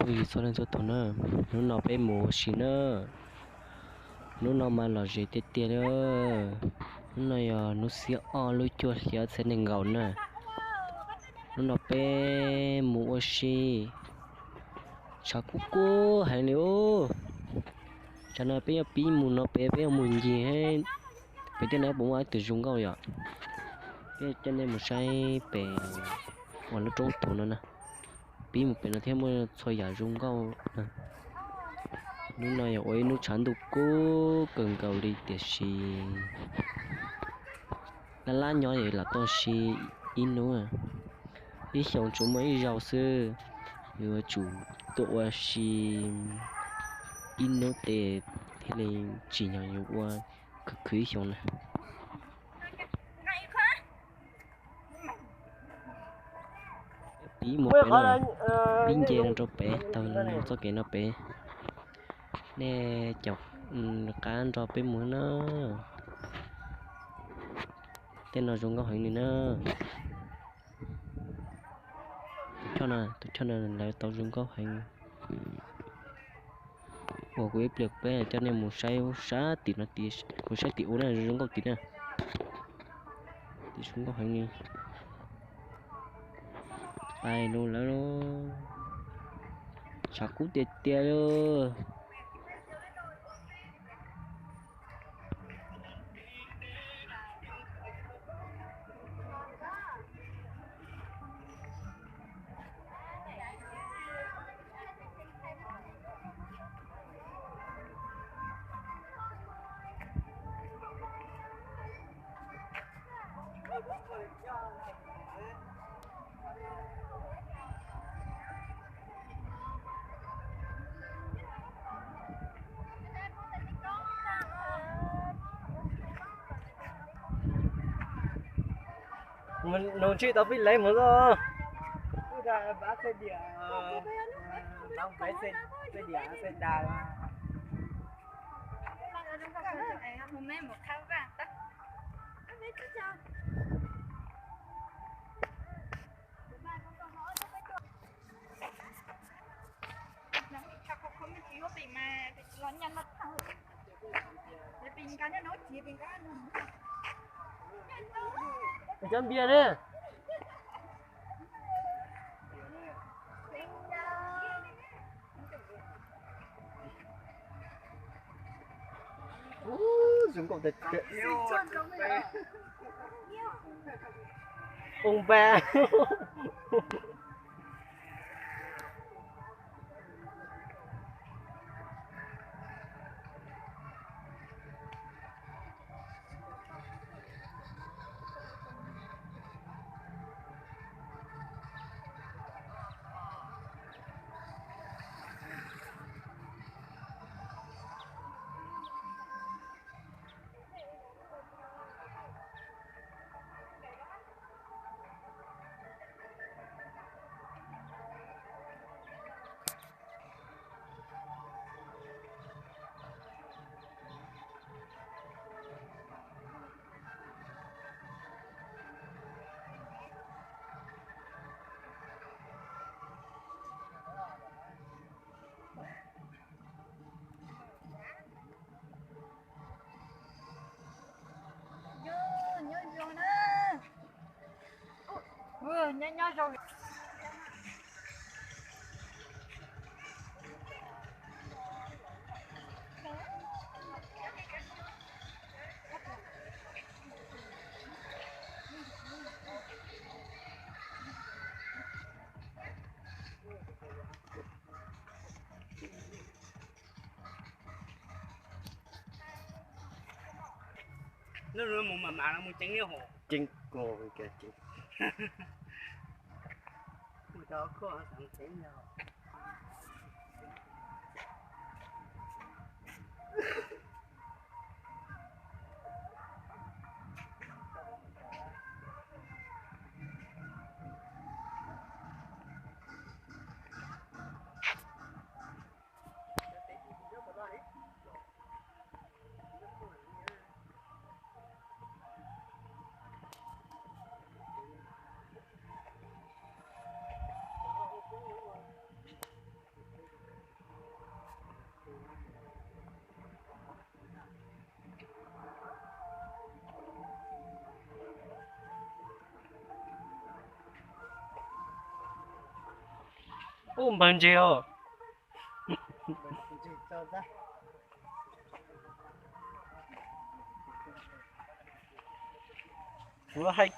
phooj ywg txhua leej txhua tus na, hnub no peb mus ua si na. Hnub no mas lom zem tiag tiag li. Hnub no yog hnub xiab ob lub cuaj hli ob txhiab nees nkaum na. Hnub no peb mus ua si, tshav kub kub heev li os. Tsam no peb yuav pib mus no pem, peb yuav mus ncig pem tej no puas muaj ib tug zoo nkauj yom. Peb coj nej mus saib pem uas lub roob tug no na. Pib mus pem no thiab muaj txhua yam zoo nkauj. Hnub no yog ua ib hnub tshav ntuj kub kawg nkaus li tiam sis lab lab nyob es lam tau si ib hnub. Ib xyoos tsuas muaj ib zaug xwb, yuav tsum tuaj ua si ib hnub tes thiaj li tsim nyog yuav ua khwv khwv ib xyoos na. Pib mus pem no, pib nce no rau pem, taug txoj kev no pem. Nej caum qab nrog peb mus na. Tej no zoo nkauj heev li na. Tus choj no, tus choj no lawv tau zoo nkauj heev. Ua kuv ib pliag peb coj nej mus saib sab tim no, mus saib tim ub na, zoo nkauj tim na. Tim zoo nkauj heev li. Pais lawm, tshav kub tiag tiag li. Nus tshij tau pib laiv mus loj. Cov npias ne. Ub, zoo nkauj tiag tiag. Ub, npab. Nyob zoo na. Nyob nyob zoo. Lub mus mam mam no mus ceev li hos. Ceev kog ceev. Mus rau khoj xeev ceev li hos. Ub, npawg ntses os. Kuv hais